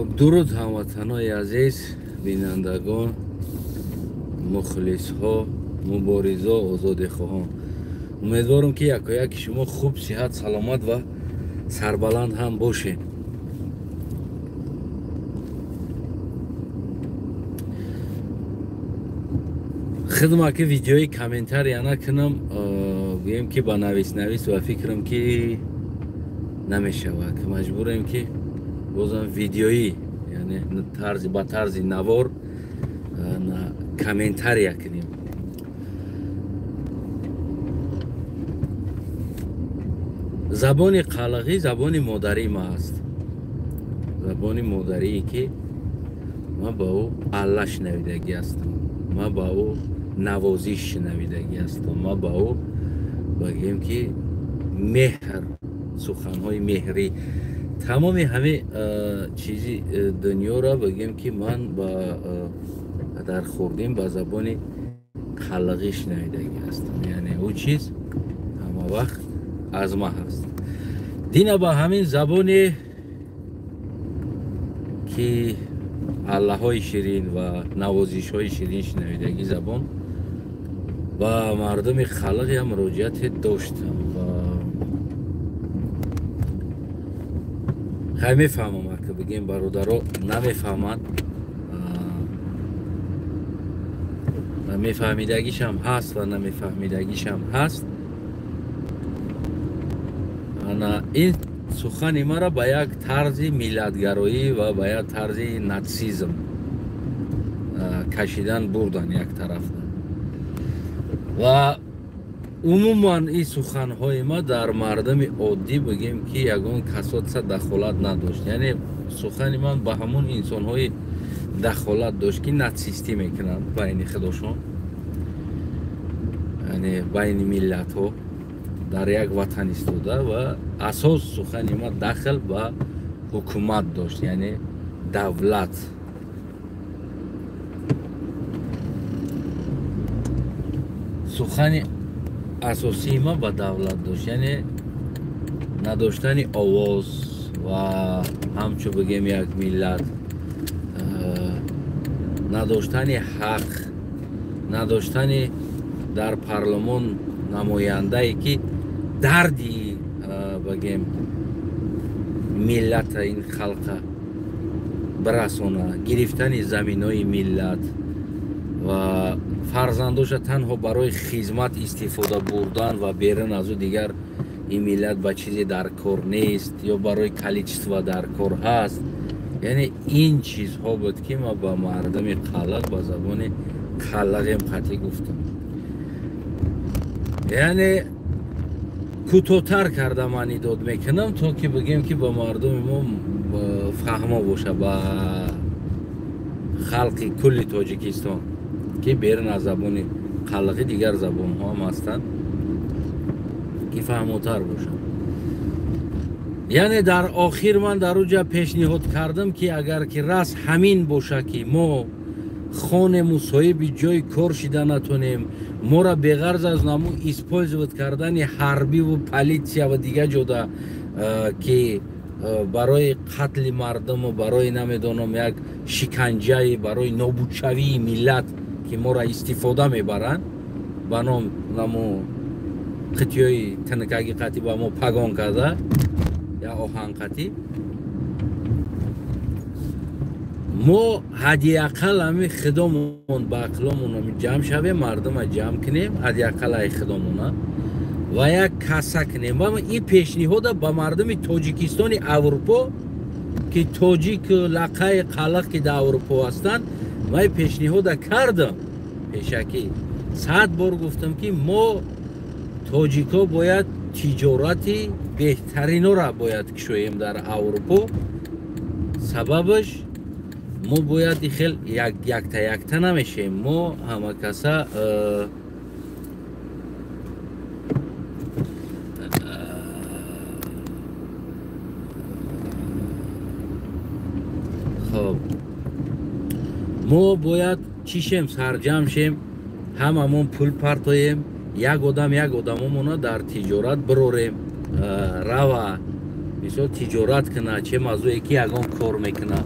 Дуруд ҳамватанои азиз, бинандагон, мухлисҳо, муборизо, озодихоҳон. Умедворам, ки якояки шумо хуб, сиҳат, саломат ва сарбаланд ҳам бошед. Хидма ки видеои комментария накунам, гӯем ки ба навис-навис ва фикрам ки намешавад, ки маҷбурем ки бозам видеоӣ, яъне тарзи ба тарзи навор комментария кунем. Забони қалағӣ забони модарии ма аст. Забони модарие ки ман ба ӯ алла шунавидагӣ ҳастам, ман ба ӯ навозиш шунавидагӣ ҳастам, ман ба ӯ бигӯем ки меҳр, суханҳои меҳрӣ, тамоми ҳами чизи дунёро бигӯем ки ман ба дар хурдим ба забони қалағӣ шунавидагӣ ҳастам. Яъне ӯ чиз ҳама вақт аз ма ҳаст. Дина ба ҳамин забоне ки аллаҳои ширин ва навозишҳои ширин шунавидагӣ забон ба мардуми халқи ҳам муроҷиате доштам ва хай мефаҳмам, ака бигем бародаро намефаҳманд, мефаҳмидагишам ҳаст ва намефаҳмидагишам ҳаст. Ана ин сухани маро ба як тарзи миллатгароӣ ва ба як тарзи натсизм кашидан бурдан як тарафда. Ва умуман ин суханҳои ма дар мардуми оддӣ бигем ки ягон касотса дахолат надошт. Яъне сухани ман ба ҳамон инсонҳои дахолат дошт ки натсистӣ мекунанд байни худошон, яъне байни миллатҳо дар як ватан истода, ва асос сухани ма дахл ба ҳукумат дошт, яъне давлат. Сухани асосии ма ба давлат дошт, яъне надоштани овоз ва ҳамчун бигем як миллат надоштани ҳақ, надоштани дар парлумон намояндае ки дарди бигем миллата, ин халқа бирасона, гирифтани заминои миллат ва фарзандоша танҳо барои хизмат истифода бурдан ва берун аз ӯ дигар ин миллат ба чизе дар кор нест ё барои количество дар кор ҳаст. Яъне ин чизҳо буд ки ман ба мардуми қалақ ба забони қалағем қатъӣ гуфтам. Яъне кӯтоҳтар карда ман идод мекунам, то ки бигем ки ба мардуми мо фаҳмо боша, ба халқи кулли Тоҷикистон ки берун аз забони қалағӣ дигар забонҳо ҳам ҳастанд ки фаҳмотар бошанд. Яъне дар охир ман дар уҷа пешниҳод кардам ки агар ки раст ҳамин боша ки мо хонему соҳиби ҷои кор шида натонем, моро беғарз аз наму использовать кардани ҳарбиву политсия ва дигар ҷода ки барои қатли мардуму барои намедонам як шиканҷаи барои нобудшавии миллат ки моро истифода мебаранд ба ном наму қитиёи тинкаги қатӣ ба мо пагон карда я оҳанқатӣ, мо ҳадди ақал ҳами худомон ба ақломон ҳами ҷамъ шавем, мардума ҷамъ кунем ҳадди ақал ай худомона ва як касса кунем. Ва ин пешниҳода ба мардуми Тоҷикистони Аврупо ки тоҷик лақаи қалақ ки дар Аврупо ҳастанд, ман ин пешниҳода кардам пешакӣ. 100 бор гуфтам ки мо тоҷикҳо бояд тиҷорати беҳтаринора бояд кушоем дар Аврупо. Сабабаш мо бояд хел якта якта намешем, мо ҳама каса хоб мо бояд чишем, сарҷам шем, ҳамамон пул партоем, як одам як одамомона дар тиҷорат бирорем, рава мисол тиҷорат кунад, че мавзӯе ки ягон кор мекунад.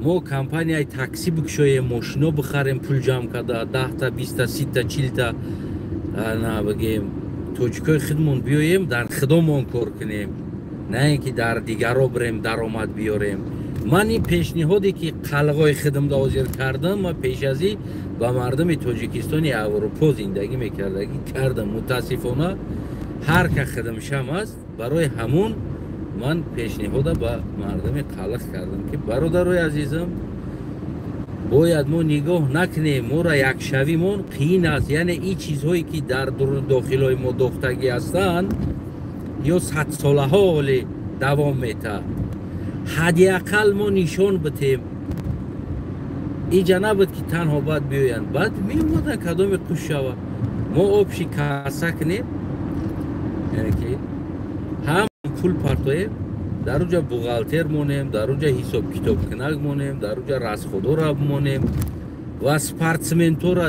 Мо компанияи такси бикушоем, мошино бихарем, пул ҷамъ карда, 10та, 20та, 30та, 40та, на бигем, тоҷикои худмон биёем, дар худомон кор кунем, на ин ки дар дигаро бирем, даромад биёрем. Ман ин пешниҳоде ки қалғои худамда ҳозир кардам, ман пеш аз ин ба мардуми Тоҷикистони Аврупо зиндагӣ мекардагӣ кардам. Мутаассифона, ҳар ка худамшам аст. Барои ҳамун ман пешниҳода ба мардуми қалиқ кардам, ки бародарои азизам, бояд мо нигоҳ накунем, моро якшавимон қиин аст. Яъне ин чизҳое ки дар дохилҳои мо дохтагӣ ҳастанд, ё садсолаҳо ҳоле давом метаҳад. Ҳадди ақал мо нишон битем. Иҷа набуд, ки танҳо баъд биёянд, баъд меомадан, кадоме қуш шава. Мо общий касса кунем, яъне ки ҳам пул партоем, дар уҷа бухгалтер монем, дар уҷа ҳисобкитобкунак монем, дар уҷа расход ора монем ва спортсментора,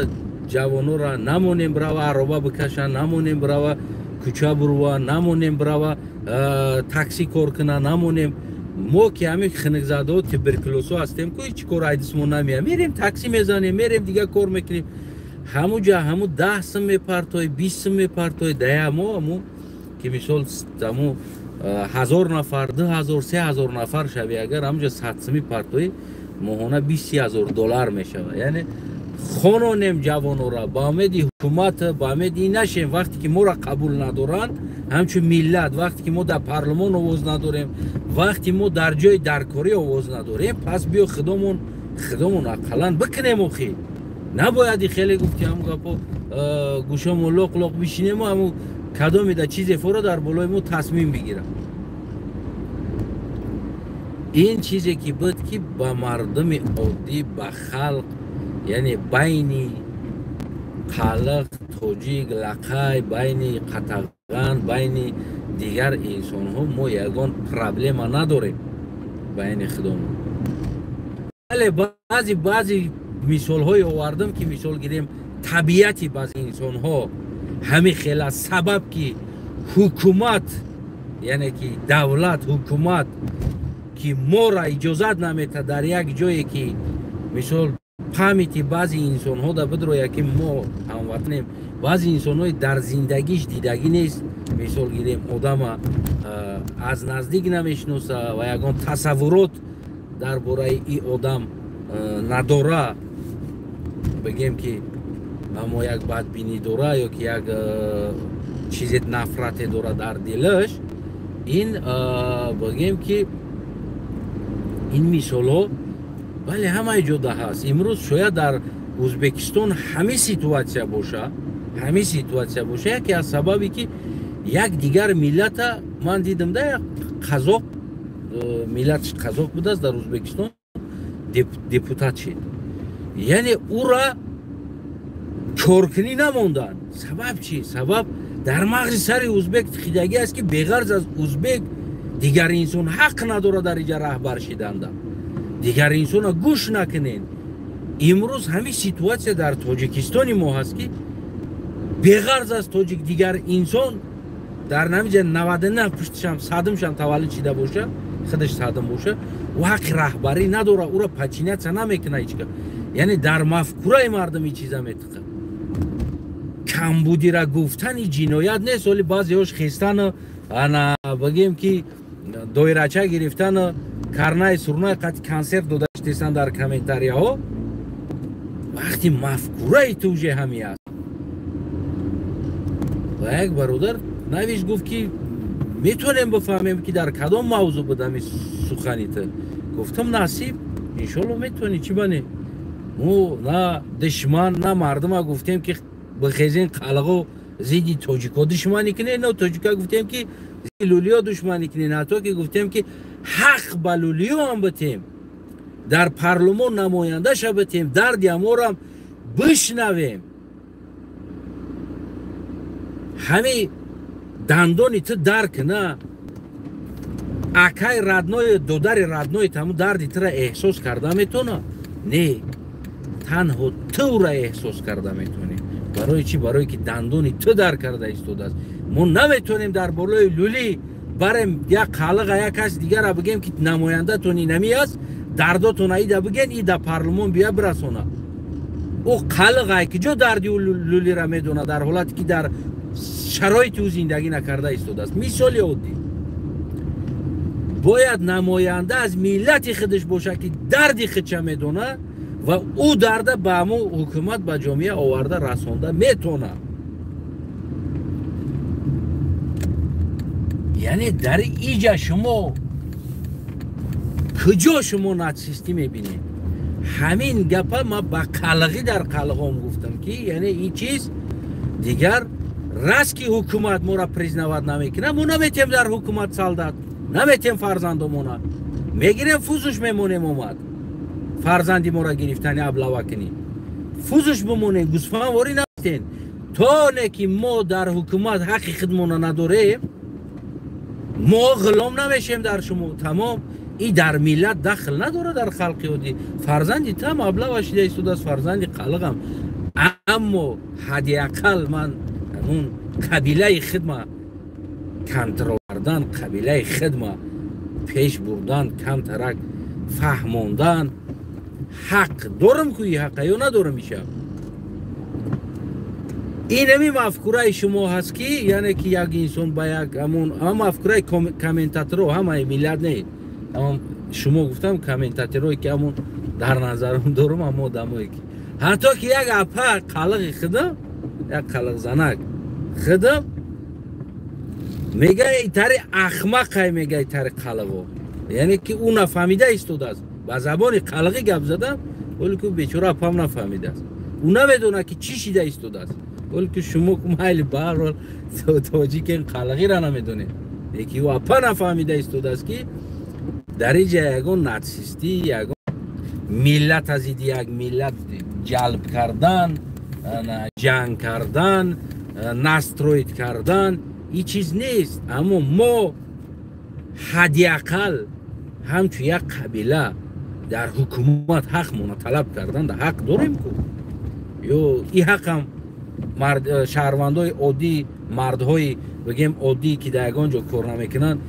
ҷавонора намонем брава ароба бикашанд, намонем брава кӯча бурва, намонем брава такси кор куна, намонем. Мо ки ҳамин хиникзадао, туберкулёзҳо ҳастем ку, ҳеҷ кор айдисмо намеям, мерем, такси мезанем, мерем, дигар кор мекунем. Ҳамуҷа ҳаму 10 сум мепартои, 20 сум мепартои, дая мо ҳаму ки мисол ҳаму 1000 нафар, 2000, 3000 нафар шави, агар ҳамуҷа 100 сумӣ партоӣ, моҳона 20 ҳазор доллар мешавад. Яъне хононем ҷавонора, ба умеди ҳукумат, ба умеди ин нашем. Вақте ки моро қабул надоранд ҳамчун миллат, вақте ки мо дар парлумон овоз надорем, вақте мо дар ҷои даркорӣ овоз надорем, пас биё худомон ақаллан бикунем. Охи набояд хеле гуфти ҳамун гапо, гӯшамо лоқ лоқ бишинему ҳамун кадомеда чизе фора дар болои мо тасмим бигирад. Ин чизе ки буд, ки ба мардуми оддӣ, ба халқ, яъне байни қалиқ, тоҷик, лақай, байни қатаған, байни дигар инсонҳо мо ягон проблема надорем байни худомон. Бале, баъзе мисолҳое овардам, ки мисол гирем, табиати баъзе инсонҳо ҳамин хела, сабаб ки ҳукумат, яъне ки давлат, ҳукумат ки моро иҷозат наметад дар як ҷое ки мисол памяти баъзе инсонҳо да бидроя, ки мо ҳамватанем. Баъзе инсонҳои дар зиндагиш дидагӣ нест, мисол гирем, одама аз наздик намешиноса ва ягон тасаввурот дар бораи ин одам надора, бигем ки аммо як бадбинӣ дора ё ки як чизе нафрате дора дар дилаш. Ин бигем ки ин мисолҳо, бале, ҳамаи ҷода ҳаст. Имрӯз шояд дар Ӯзбекистон ҳамин ситуация боша, ҳамин ситуация боша. Яке аз сабабе ки як дигар миллата ман дидам да, як қазоқ, миллаташ қазоқ будааст, дар Ӯзбекистон депутат шид. Яъне ӯра коркунӣ намонданд. Сабаб чӣ? Сабаб дар мағзи сари узбек хидагӣ аст, ки беғарз аз узбек дигар инсон ҳақ надорад дар иҷа раҳбар шиданда, дигар инсона гӯш накунед. Имрӯз ҳамин ситуация дар Тоҷикистони мо ҳаст, ки беғарз аз тоҷик дигар инсон дар намиҷа 99 пуштишам садимшам таваллуд шида боша, худаш садим боша, ӯ ҳаққи раҳбарӣ надорад, ӯро подчиняться намекунад ҳеҷ. Яъне дар мафкураи мардум ин чиза метиқад. Камбудира гуфтани ҷиноят нест. Оли баъзеҳош хестану, ана бигем ки, доирача гирифтану карнай сурнай қати консерт додаштесан дар комментарияҳо. Вақти мафкураи ту уже ҳами аст. Ва як бародар навишт, гуфт, ки метавонем бифаҳмем, ки дар кадом мавзӯъ буд ҳами сухани ту? Гуфтам, насиб, иншолло, метавонӣ, чӣ бане. Мо на душман, на мардума гуфтем, ки бихезен, қалғо, зидди тоҷико душманӣ кунед, на тоҷика гуфтем, ки лулиё душманӣ кунед, ҳатто ки гуфтем, ки ҳақ ба лулиёам битем, дар парлумон намояндаша битем, дарди аморам бишнавем. Ҳами дандони ту дарк на акай родной, додари родной таму дарди тура эҳсос карда метавона? Не, танҳо тура эҳсос карда метавонӣ. Барои чӣ? Барое ки дандони ту дар карда истодааст. Мо наметавонем дар болои лулӣ Барем як қалиға, як кас дигара бигем ки намояндатон инами аст, дардотон аида биген, и да парлумон бия бирасона. Ӯ қалиғай ки ҷо дарди ӯ лулира медона, дар ҳолате ки дар шароити ӯ зиндагӣ накарда истодааст. Мисоли оддӣ, бояд намоянда аз миллати худаш бошад ки дарди худша медона ва ӯ дарда ба ҳамон ҳукумат, ба ҷомеа оварда расонда метонад. Яъне дар иҷа шумо куҷо шумо натсистӣ мебинед? Ҳамин гапа ман ба қалғӣ дар қалғом гуфтам ки яъне ин чиз дигар раст ки ҳукумат моро признават намекунад, мо наметем дар ҳукумат солдат, наметем фарзандомона, мегирем фузуш мемонем, омад фарзанди моро гирифтани аблава кунӣ, фузуш бимонем, гӯсфандворӣ наметен. То не ки мо дар ҳукумат ҳаққи худмона надорем, мо ғулом намешем дар шумо. Тамом. И дар миллат дахл надорад, дар халқи оддӣ. Фарзанди там аблава шида истодааст, фарзанди қалиғам. Аммо ҳадди ақал ман ҳамун қабилаи хидма контрол кардан, қабилаи хидма пеш бурдан, камтарак фаҳмондан ҳақ дорам ку, и ҳақа ё надорам иша? Инами мафкураи шумо ҳаст ки яъне ки як инсон ба як ҳамун мафкураи комментаторо, ҳамаи миллат не, шумо гуфтам комментаторое ки ҳамун дар назарам дорам, ҳамо одамое ки ҳатто ки як апа қалиғи худам, як қалиғ занак худам мега тари ахмақай, мега тари қалиғо, яъне ки ӯ нафаҳмида истодааст. Ба забони қалиғӣ гап задам, вале ки бечора апам нафаҳмидааст, ӯ намедонад ки чӣ шида истодааст. Вале ки шумо майли баҳрҳол тоҷикен, қалиғиро намедонед, леки ӯ апа нафаҳмида истодааст ки дар инҷа ягон натсистӣ, ягон миллат аз иди як миллат ҷалб кардан, ҷанг кардан, настроит кардан ин чиз нест. Аммо мо ҳадди ақал ҳамчун як қабила дар ҳукумат ҳақмона талаб кардан дар ҳақ дорем ку. Ё ин ҳақам шаҳрвандои оддӣ, мардҳои бигем оддӣ ки дар ягон ҷо кор намекунанд,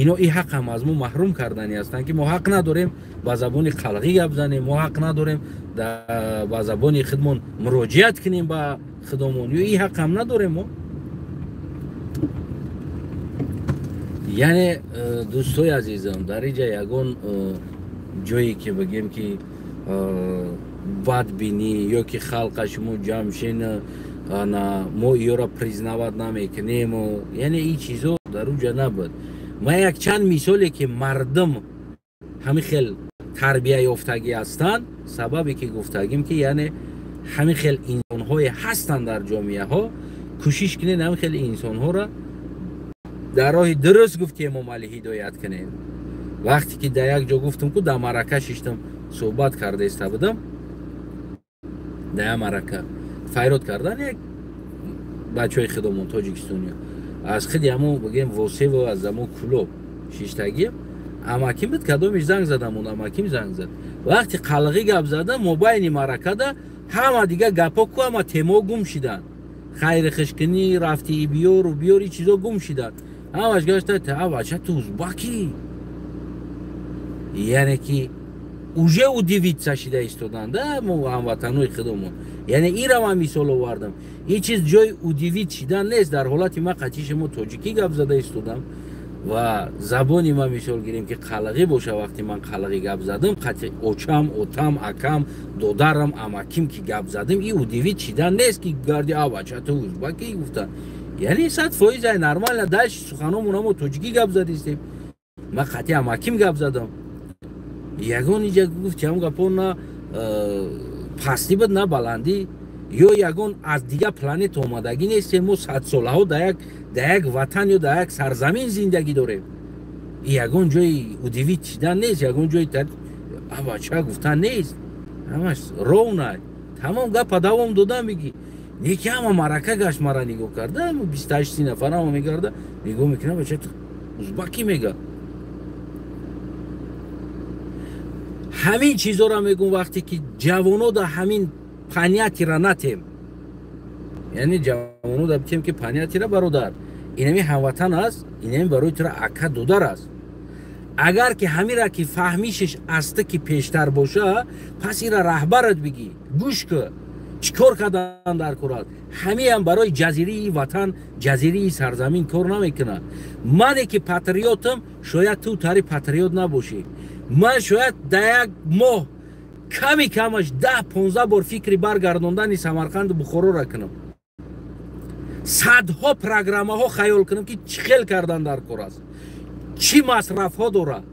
ино ин ҳақам аз мо маҳрум кардани ҳастанд ки мо ҳақ надорем ба забони қалғӣ гап занем, мо ҳақ надорем ба забони худмон муроҷиат кунем ба худомон, ё ин ҳақам надорем мо. Яъне дӯстои азизам, дар инҷа ягон ҷое ки бигем ки бадбинӣ ё ки халқа шумо ҷамъ шен, мо иёра признават намекунем, яъне ин чизо дар уҷа набуд. Ман якчанд мисоле ки мардум ҳамин хел тарбия ёфтагӣ ҳастанд, сабабе ки гуфтагим ки яъне ҳамин хел инсонҳое ҳастанд дар ҷомеаҳо, кӯшиш кунед ҳамин хел инсонҳоро дар роҳи дуруст гуфт ки Эмомалӣ ҳидоят кунед. Вақте ки дар як ҷо гуфтам ку дар марака шиштам суҳбат карда иста будам, дар як марака файрод кардан як бачаҳои худомон тоҷикистониё аз худи ҳамон бигем Восево, аз ҳамон Кулоб шиштагӣ, амаким буд, кадомиш занг задам, он амаким занг зад. Вақти қалғӣ гап задам, мобайни маракада ҳама дига гапҳо ку ҳама темо гум шиданд, хайри хишкинӣ, рафти биёру биёр, ин чизо гум шиданд. Ҳамаш гашта та бача ту узбакӣ, яъне ки уже удивиться шида истоданда мо ҳамватанои худомон. Яъне инро ман мисол овардам. Ин чиз ҷои удивить шидан нест. Дар ҳолати ман қатъи шумо тоҷикӣ гап зада истодам ва забони ман мисол гирем ки қалғӣ боша, вақте ман қалғӣ гап задам, қатъи очам, отам, акам, додарам, амаким ки гап задам, ин удивить шидан нест ки гарди а бача ту узбакӣ гуфта. Яъне 100% ай нормально. Дальше суханомон мо тоҷикӣ гап задистем, ман қатъи амаким гап задам. Ягон иҷа гуфт ҳам гапо на пастӣ буд, на баландӣ, ё ягон аз дигар планета омадагӣ нестем. Мо садсолаҳо дар як ватан ё дар як сарзамин зиндагӣ дорем. Ягон ҷои удивить шидан нест, ягон ҷои абача гуфтан нест, ҳамаш ровна. Тамом гапа давом додам, меги неки ҳама марака гашт, мара нигоҳ карда, 28 нафар ҳама мегарда нигоҳ мекунам, бача узбакӣ мега. Ҳамин чизоро мегӯм вақте ки ҷавоно да ҳамин панятира натем, яъне ҷавоно да битем ки панятира бародар, Инами ҳамватан аст, инами барои тура ака, додар аст. Агар ки ҳамира ки фаҳмишаш аз ту ки пештар боша, пас ира раҳбарат бигӣ, гӯш ку, чӣ кор кардан дар кор аст. Ҳамиам барои ҷазирии ватан, ҷазирии сарзамин кор намекунад. Мане ки патриотам, шояд ту тари патриот набошӣ. Ман шояд дар як моҳ ками камаш 10-15 бор фикри баргардондани Самарқанду Бухороро кунам, садҳо программаҳо хаёл кунам, ки чӣ хел кардан дар кор аст, чӣ масрафҳо дорад,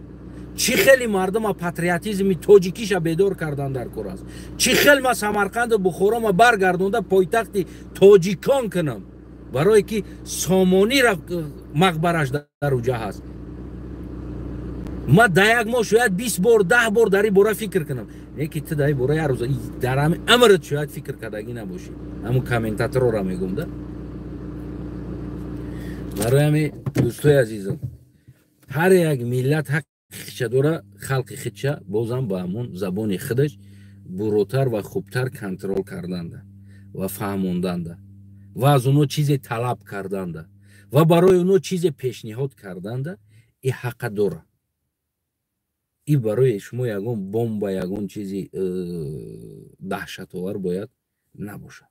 чӣ хели мардума патриотизми тоҷикиша бедор кардан дар кор аст, чӣ хел ма Самарқанду Бухорома баргардонда пойтахти тоҷикон кунам, барое ки Сомонира мақбараш дар уҷа ҳаст. Ма дар як моҳ шояд 20 бор, 10 бор дар ин бора фикр кунам, не ки ту дар ин бора як рӯза дар ҳами амрат шояд фикр кардагӣ набошӣ. Ҳамун комментаторора мегӯм да. Барои ҳами, дӯстои азизам, ҳар як миллат ҳаққи хича дора, халқи хича бозам ба ҳамун забони худаш буротар ва хубтар контрол карданда ва фаҳмонданда ва аз оно чизе талаб карданда ва барои оно чизе пешниҳод карданда и ҳаққа дора. И барои шумо ягон бомба, ягон чизи даҳшатовар бояд набошад.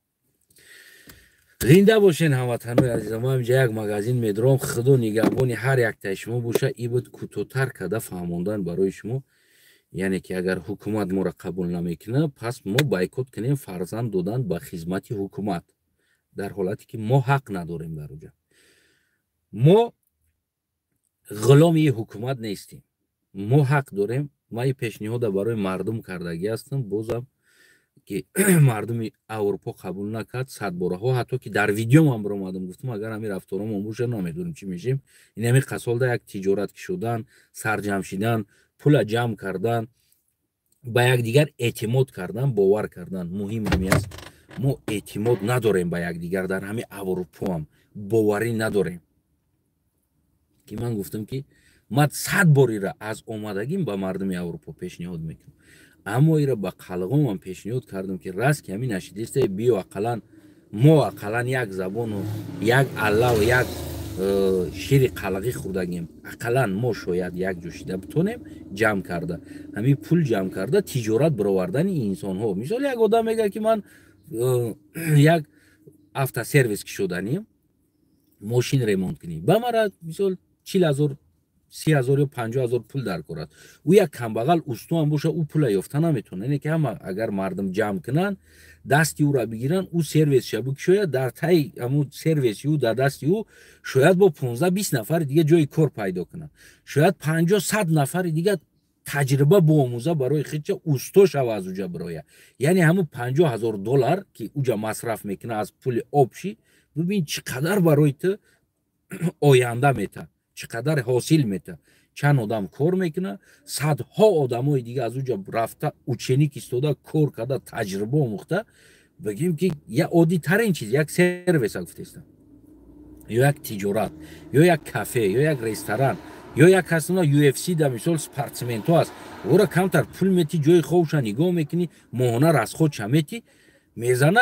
Зинда бошен, ҳамватанои азизам. Ман инҷа як магазин медорам. Худо нигаҳбони ҳар яктаи шумо боша. И буд кӯтоҳтар карда фаҳмондан барои шумо, яъне ки агар ҳукумат моро қабул намекунад, пас мо бойкот кунем фарзанд додан ба хизмати ҳукумат, дар ҳолате ки мо ҳақ надорем дар уҷа. Мо ғуломи ҳукумат нестем, мо ҳақ дорем. Ман и пешниҳода барои мардум кардагӣ ҳастам, бозам ки мардуми Аврупо қабул накард садбораҳо. Ҳатто ки дар видеомам биромадам, гуфтам, агар ҳамин рафторомон боша, намедонем, чӣ мешем. Ин ҳамин қасолда як тиҷорат ки шудан, сарҷамъ шидан, пула ҷамъ кардан, ба якдигар эътимод кардан, бовар кардан муҳим ҳами аст. Мо эътимод надорем ба якдигар, дар ҳамин Аврупоам боварӣ надорем. Ки ман гуфтам, ки ман 100 бор ира аз омадагим ба мардуми Аврупо пешниҳод мекунам, аммо ира ба қалғомам пешниҳод кардам, ки раст ки ҳамин нашидиста, биё, ақаллан мо ақаллан як забону як аллаву як шири қалғӣ хӯрдагем, ақаллан мо шояд як ҷо шида битонем, ҷамъ карда, ҳамин пул ҷамъ карда, тиҷорат баровардани инсонҳо. Мисол, як одам мегӯяд, ки ман як автосервис кушоданим, мошин ремонт кунӣ, ба мара мисол 40 000, 30 000 ё 50 000 пул дар кор аст. Ӯ як камбағал устуам боша, ӯ пула ёфта наметавонад. Ине ки ҳама агар мардум ҷамъ кунанд, дасти ӯра бигиранд, ӯ сервисша бикушояд, дар таи ҳамун сервиси ӯ, дар дасти ӯ шояд бо 15-20 нафари дига ҷои кор пайдо кунанд, шояд 50-100 нафари дига таҷриба боомӯза, барои худша усто шава, аз уҷа бироя. Яъне ҳамун 50 000 доллар, ки уҷа масраф мекунад аз пули общий, бибин, чӣ қадар барои ту оянда мета, чӣ қадар ҳосил мета, чанд одам кор мекунад, садҳо одамои дига аз уҷа рафта, ученик истода, кор карда, таҷриба омӯхта. Бигем, ки як оддитарин чиз, як сервиса гуфтестам, ё як тиҷорат, ё як кафе, ё як ресторан, ё як касна UFC да мисол спортсменто аст, ӯра камтар пул мети, ҷои хобша нигоҳ мекунӣ, моҳона расходша мети, мезана,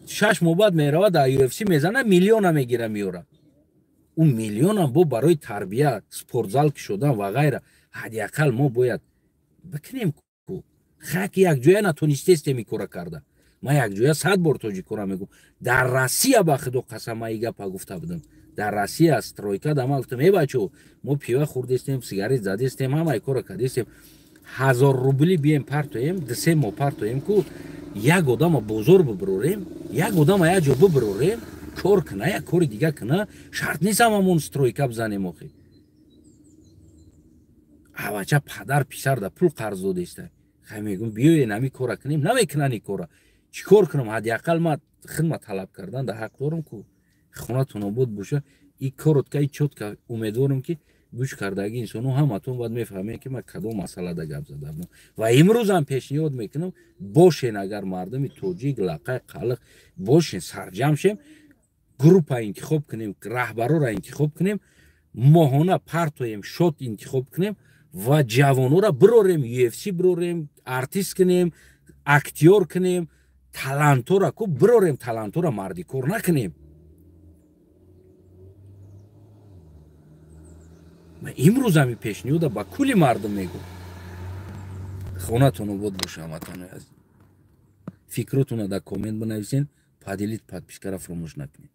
6 моҳ баъд мерава, дар UFC мезана, миллиона мегира, меёра. Ӯ миллионам бо барои тарбия, спортзал ки шудан ва ғайра. Ҳадди ақал мо бояд бикунем ку хаки якҷоя натонистестем ин кора карда. Ман якҷоя 100 бор тоҷикора мегӯм. Дар Россия, ба худо қасам, ман и гапа гуфта будам дар Россия, стройка да. Ман гуфтам: «Э, бачо, мо пива хӯрдестем, сигарет задестем, ҳамаи кора кардестем, 1000 рубли бием партоем, 2-3 моҳ партоем ку, як одама бозор бибирорем, як одама як ҷо бибирорем, кор куна, як кори дига куна. Шарт нест ҳамамон стройка бизанем. Охи, авача падар писар да пул қарз додеста». Хай, мегӯм, биёен, ҳами кора кунем. Намекунан и кора, чӣ кор кунам? Ҳадди ақал ман хидмат талаб кардан да ҳақ дорам ку. Хонатон обод боша. И коротко и чётко. Умедворам, ки гӯш кардаги инсону ҳаматон бояд мефаҳмед, ки ман кадом масъалада гап задам. Ва имрӯзам пешниҳод мекунам: бошен, агар мардуми тоҷик, лақай қалиқ бошен, сарҷамъ шем, группа интихоб кунем, раҳбарора интихоб кунем, моҳона партоем, счёт интихоб кунем ва ҷавонора бирорем, UFC бирорем, артист кунем, актёр кунем, талантора ку бирорем, талантора мардикор накунем. Имрӯз ҳами пешниҳода ба кулли мардум мегӯм. Хонатон обод боша, ҳамватанои азиз. Фикротонро дар коммент бинависен, поделить, подпискара фаромӯш накунед.